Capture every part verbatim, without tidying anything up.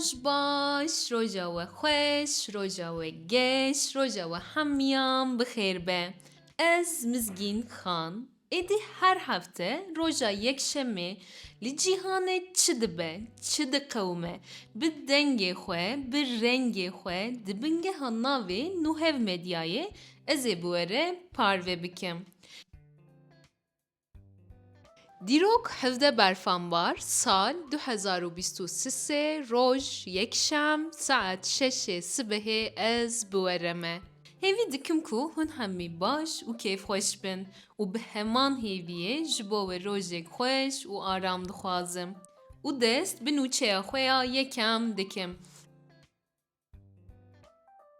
Baş, roja we xweş, roja we geş, roja we hemiyan bi xêr be. Ez Mizgîn Xan. Êdî her hefte roja yekşemê li cîhanê çi dibe, çi diqewime, bi dengê xwe, bi rengê xwe di bingeha navê Nûhev Medyayê ez ê bi we re parve bikim. Dîrok hevdeh Berfanbar, sal du hezar û bîst û sê, roj yekşem, saet şeşê sibehê ez bi we re me. Hêvî dikim ku hûn hemî baş û kêfxweş bin û bi heman hêviyê ji bo we rojek xweş û aram dixwazim. Û dest bi nûçeya xwe ya yekem dikim.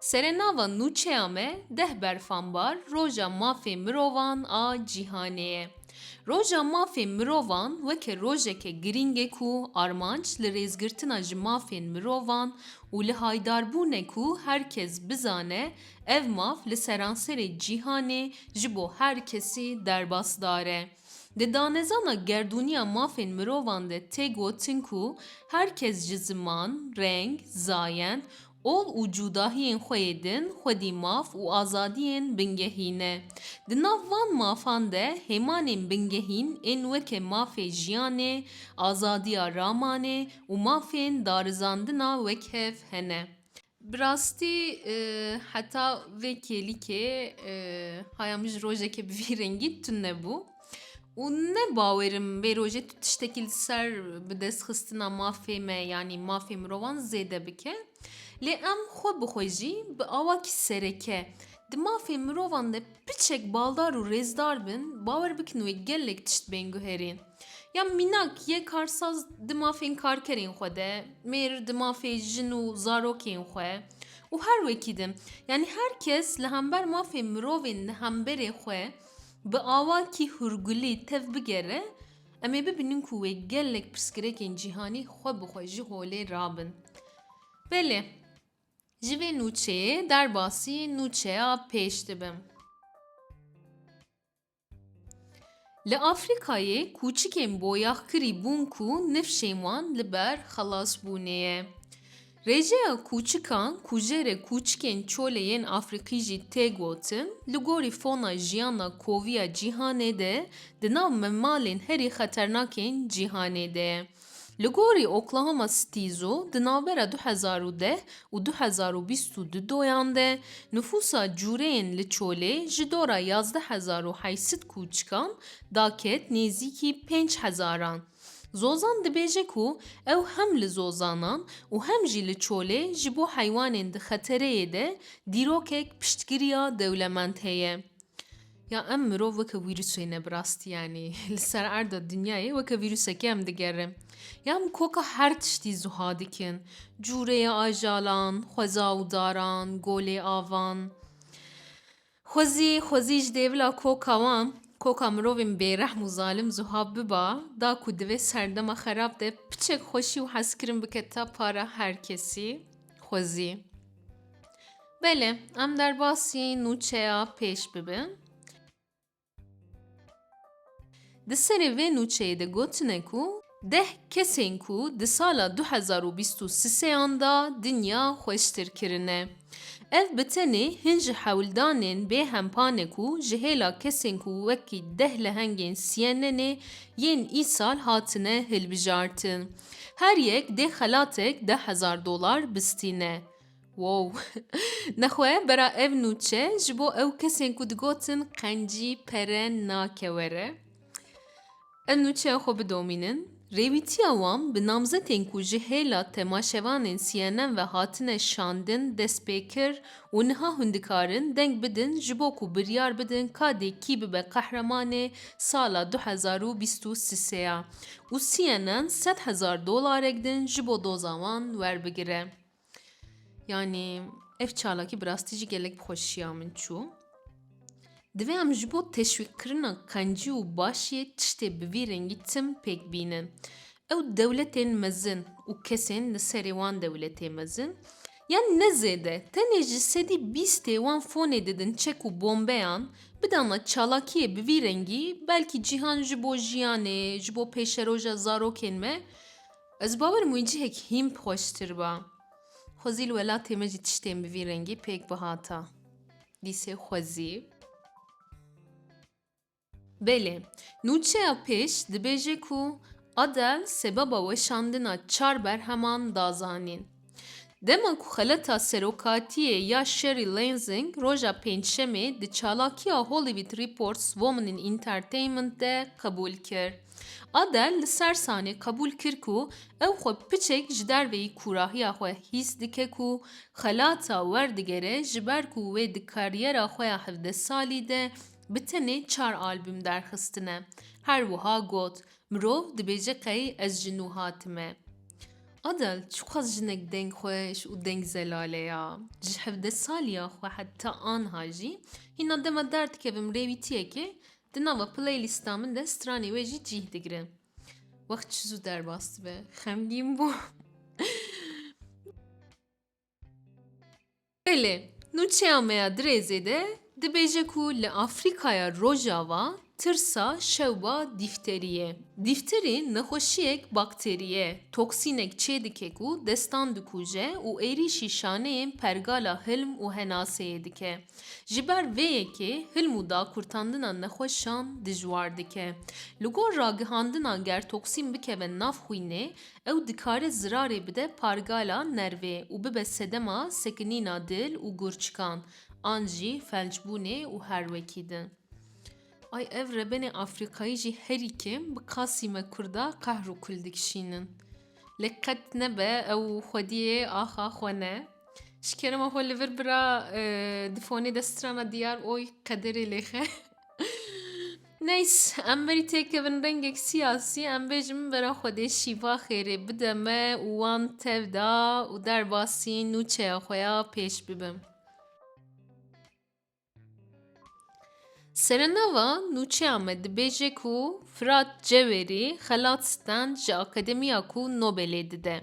Serenava nûçeya me deh Berfanbar, Roja Mafê Mirovan a Cîhanê ye. Roja Mafê Mirovan weke rojeke girîng e ku armanc li rêzgirtina ji mafên mirovan û li haydarbûn e ku her kes bizane ev maf li seranserê cîhanê ji bo her kesî derbasdar e. Di danezana gerdûniya mafên mirovan de tê gotin ku her kes ji ziman, reng, zayend, ol û cûdahiyên xwe yê din xwedî maf û azadiyên bingehî ne. Di nav van mafan de hêmanên bingehîn ên weke mafê jiyanê, azadiya ramanê û mafên darizandina wekhev hene. Bi rastî, e, heta vê kêlîkê, e, haya min ji rojekê bi vî rengî tune bû. Û ne bawerim vê rojê tu tiştekî li ser bidestxistina mafê me, yanî mafê mirovan zêde bike. Lê em xwe bi xwe jî bi awakî sereke di mafê mirovan de piçek baldar û rêzdar bin, bawer bikin wê gelek tişt bên guherîn. Ya mînak, yê karsaz di mafên karkerên xwe de, mêr di mafê jin û zarokên xwe û her wekî din. Yanî her kes li hember mafê mirovên li hemberê xwe bi awakî hûrgulî tev bigere, em ê bibînin ku wê gelek pirsgirêkên cîhanî xwe bi xwe ji holê rabin. Belê, ji vê nûçeyê derbasî nûçeya pêş dibim. Li Afrîkayê kûçikên boyaxkirî bûn ku nifşên wan li ber xelasbûnê ye. Rêjeya kûçikan ku jê re kûçikên çolê yên Afrîkî jî tê gotin, li gorî fona jiyana koviya cîhanê de di nav memalên herî xeternakên cîhanê de ye. Li gorî Oklahoma City Zoo, di navbera du hezar û deh û du hezar û bîst û du doyan de nifûsa cûreyên li çolê ji dora yazdeh hezar û heyt sed kûçikan daket nêzîkî pênc hezaran. Zozan dibêje ku ew hem li zozanan û hem jî li çolê ji bo heywanên di xetereyê de dîrokek piştgiriya dewlemend heye. Ya em mirov weke vîrusê ne bi rastî, yanî li ser erda dinyayê weke vîrusekê em digerin. Ya em koka her tiştî zuha dikin. Cûreyê ajalan, xweza û daran, golê avan. Xwezî, xwezî ji dêvila koka wan, koka mirovên bêrehm û zalim zuha biba, da ku di vê serdema xerab de piçek xweşî û hezkirin biketa para her kesî. Xwezî. Belê, em derbasî nûçeya pêş bibin. Di serê vê nûçeyê de gotine ku deh kesên ku di sala du hezar û bîst û sêyan de dinya xweştir kirine. Ev bi tenê hin ji hewldanên bêhempan e ku ji hêla kesên ku wekî deh lehengên C N N'ê yên îsal hatine hilbijartin. Her yek dê xelatek deh hezar dolar bistîne. Wow! Nexwe bera ev nûçe ji bo ew kesên ku digotin qencî pere nake were. Ev nûçeya xwe bidomînin. Rêwîtiya wan bi namzetên ku ji hêla temaşevanên C N N ve hatine şandin dest pê kir û niha hûn dikarin deng bidin ji bo ku biryar bidin ka dê kî bibe qehremanê sala du hezar û bîst û sêya û C N N sed hezar dolarek din ji bo doza wan werbigire. Yanî ev çalakî bi rastî jî gelek bi xweşiya min çû. Divê em ji bo teşwîqkirina qencî û başiyê tiştê bi vî rengî tim pêk bînin. Ew dewletên mezin û kesên li serê wan dewletê mezin, yan ne zêde, tenê ji sedî bîstê wan fonê didin çek û bombeyan, bidana çalakiyê bi vî rengî, belkî cîhan ji bo jiyanê, ji bo pêşeroja zarokên me, Ez bawerim wê cihek hîn bi xweştir ba. Xwezî li welatê me jî tiştên bi vî rengî pêk bihata. Dîsê xwezî. Belê, nûçeya pêş dibêje ku Adele sebeba weşandina çar berheman da zanîn. Dema ku xelata serokatiyê ya Sherry Lansing roja Pêncşemê di çalakiya Hollywood Reports Women in Entertainment de qebûl kir, Adele li ser sahnê qebûl kir ku ew xwe piçek ji derveyî kûrahiya xwe hîs dike ku xelata werdigere, ji ber ku wê di kariyera xwe ya hevdeh salî de bi tenê çar albûm derxistine. Her wiha got, "Mirov dibêje qey ez ji nû hatime." Adele çiqas jinek dengxweş û dengzelal e ya. Ji hevdeh saliya xwe heta anha jî hîna dema derdikevim rêwîtiyekê, di nava playlista min de stranê wê jî cîh digire. Wext çi zû derbas dibe. Xemgîn bû. Belê, nûçeya me ya dirêzê de dibêje ku li Afrîkaya Rojava tirsa şewba dîfterî ye. Dîfterî nexweşiyek bakterî ye, toksînek çêdike ku destan dikuje û êrîşî şaneyên pergala hilm û henaseyê dike. Ji ber vê yekê hilm û dakurtandina nexweşan dijwar dike. Li gor ragihandina, ger toksîn bikeve nav xwînê, ew dikare zirarê bide pargala nervê û bibe sedema sekinîna dil û gurçikan, an jî felcbûnê û her wekî din. Ay, ev rebenê Afrîkayî jî herî kêm bi qasî me Kurda qehr û kul dikişînin. Lê qet nebe ew xwediyê axa xwe ne. Ji kerema xwe li vir bira, e, di fonê de strana diyar oy qederê lêxe. Neys, em berî têkevin rengek siyasî, em bêjin bera Xwedê şîva xêrê bide me û wan tev da û derbasî nûçeya xwe ya pêş bibim. Serenava nûçeya me dibêje ku Firat Cewerî xelat stend ji akademiya ku Nobelê dide.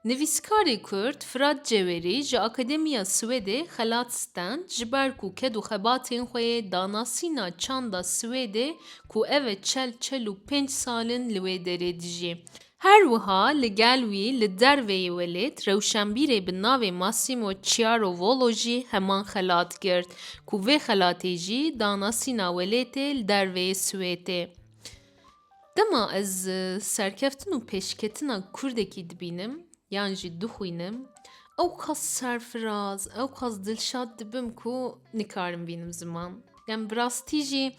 Nivîskarê Kurd Firat Cewerî ji Akademiya Swêdê xelat stend, ji ber ku ked û xebatên xwe yê danasîna çanda Swêdê ku ev e çel çel û pênc sal in li wê derê dijî. Her wiha li gel wî li derveyê welêt rewşenbîrê bi navê Massimo Ciarovolo jî heman xelat girt, ku vê xelatê jî danasîna welêtê li derveyê Swêdê. Dema ez, e, serkeftin û pêşketina kurdekî dibînim, yan jî dixwînim, ew qas serfiraz, ew qas dilşad dibim ku nikarim bînim ziman. Yan bi rastî jî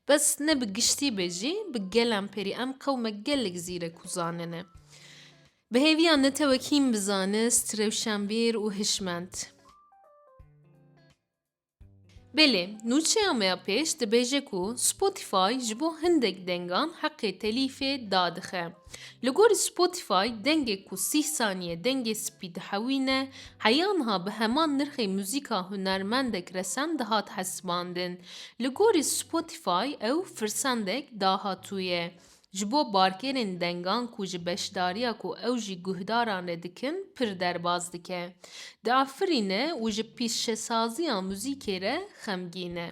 bes ne bi giştî be jî, bi gelemperî em qewmek gelek zîrek û zane ne. Bi hêviya netewekîn bi zanist, rewşenbîr û hişmend. Belê, nûçeya me ya pêş dibêje ku Spotify ji bo hindek dengan heqê telîfê dadixe. Li gorî Spotify dengê ku sîh saniye dengê spî dihewîne, heya niha bi heman nirxê muzîka hunermendek resen dihat hesibandin. Li gorî Spotify ew firsendek dahatû ye. Ji bo barkêrên dengan ku ji beşdariya ku ew ji guhdaran re dikin, pir derbas dike. Diafirîne û ji pîşesaziya muzîkê re xemgîn e.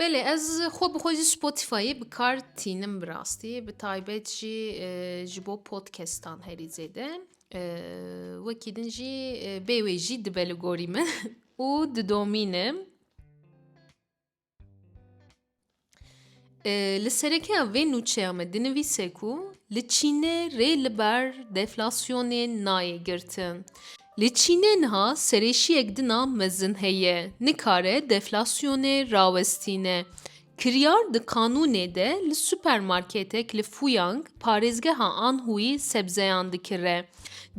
Belê, ez xwe bi xwe ji Spotifyê bi kar tînim bi rastî. Bi taybet jî, e, ji bo podcastan herî zêde. E, wekî din jî, e, bê wê jî dibe li gorî min. Û didomînim. E, li serekeya vê nûçeya me dinivîse ku li Çînê rê li ber deflasyonê nayê girtin. Li Çînê niha serêşiyek dina mezin heye, nikare deflasyonê rawestîne. Kiryar di qanûnê de li supermarketek li Fuyang, parêzgeha Anhui sebzeyan dikire.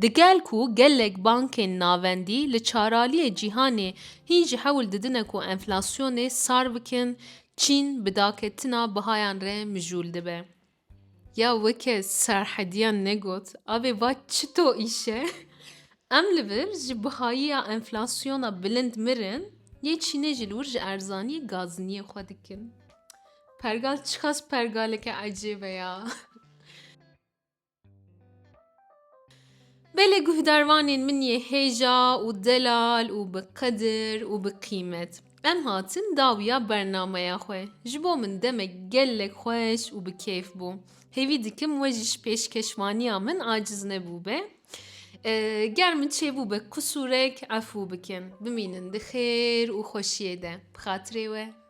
Digel ku gelek bankên navendî li çaraliyê cîhanê hîn jî hewl didine ku enflasyonê sar bikin, Çîn bi daketina bihayan re mijûl dibe. Ya weke Serhediyan negot, avê va çito îş e? Em li vir ji bihayiya enflasyona bilind mirin, yê Çînê jî li wir ji erzaniyê gaziniyê xwe dikin. Pergal çiqas pergaleke ecêb e ya. Belê guhdarvanên min yê hêja û delal û bi qedir û bi qîmet. Em hatin dawiya bernameya xwe. Ji bo min demek gelek xweş û bi keyf bû. Hêvî dikim we jî ji pêşkeşvaniya min aciz nebûbe. E, ger min çêbûbe kusurek, efû bikin. Bimînin di xêr û xweşiyê de. Bi xatirê we.